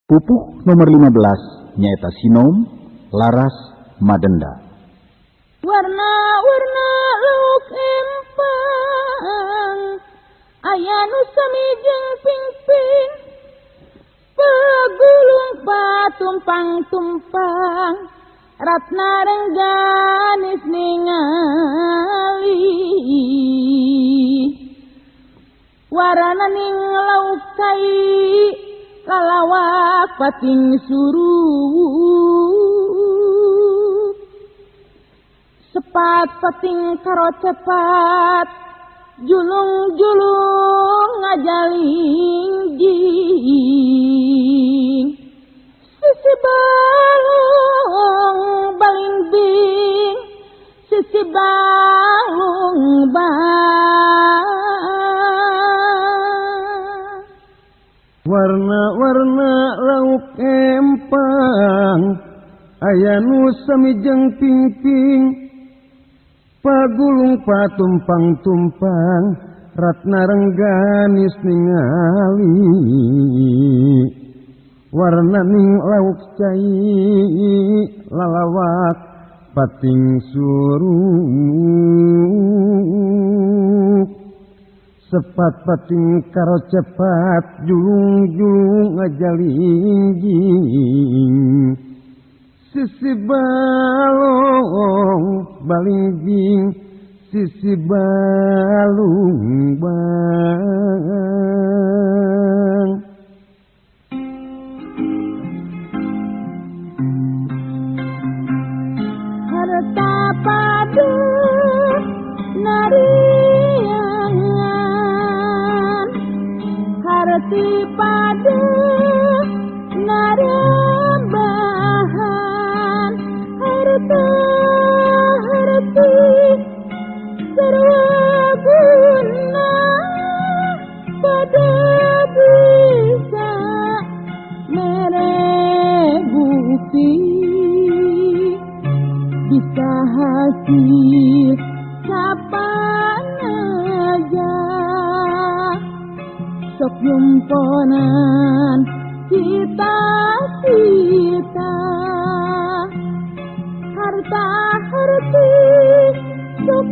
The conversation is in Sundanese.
Pupuh nomor 15 nyaeta sinom laras madenda. Warna-warna lauk empang aya nu sami jeung pingping, pegulung patumpang-tumpang ratna rengganis ningali. Warana ning lauk cai lalawak pating suruh, sepat pating karo cepat, julung-julung ngajalingjing. Sisi balung balingbing, sisi balung bang. Warna-warna lauk empang aya nu sami jeung pingping, pagulung patumpang-tumpang ratna rengganis ningali. Warna ning lauk cai lalawak pating suruk, sepat pating karo cepat, julung-julung ngajalingjing. Sisi balong balingjing, sisi balung bang. Harta padu nariangan, harti padu narambahan, harta harti sarwaguna pada bisa mere bukti, bisa hasil kapan aja. Sok jumponan cita-cita, harta harti sok.